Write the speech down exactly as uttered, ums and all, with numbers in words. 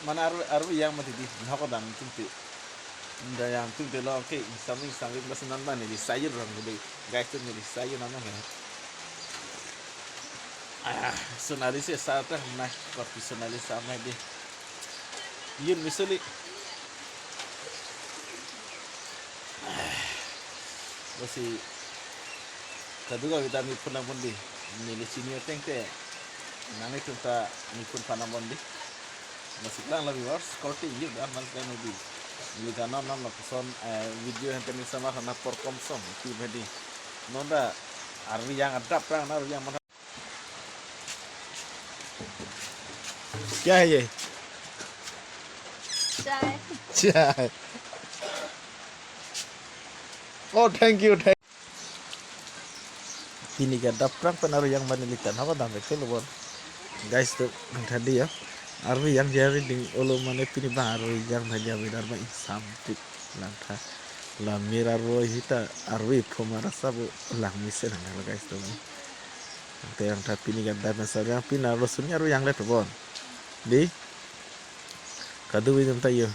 Mana arve, arve yang mati di, nahok dam tumte. Nda yang tumte lo, okay, something, something, bas nan mane di, sayur rong di, guys, tu di, sayur nama kan. Ah, Sonali si sa ta, na, kopi Sonali sa na di. Yun misuli. Lasi kadokave ta neliphun nangpon di. Neli chini ateng te nanglitum ta neliphun phan nangpon di. Lasi klang la viewers, korte yun dan mas dan di. Neli ta non non lapuson, eh, video hente neli sama kana porkom song ti bedi. Non ta arve yang adap prang na arve yang mana. क्या है ये? चाय। चाय। Oh, thank you, thank. Pini ke adap prang pen arve yang mane litan haba dam bek lo bon. Guys, tu nang tadi ya. Arve yang dia reading olo mane pini bang arve yang tadi abi dar bang insam tik langtha. La mera arve hita arve phoma rasa bo lang mesen nang guys tu. Te yang tha pini ke adap masa yang pina lo sunya arve yang le tu bon. Di. Kadokave atum ta yo.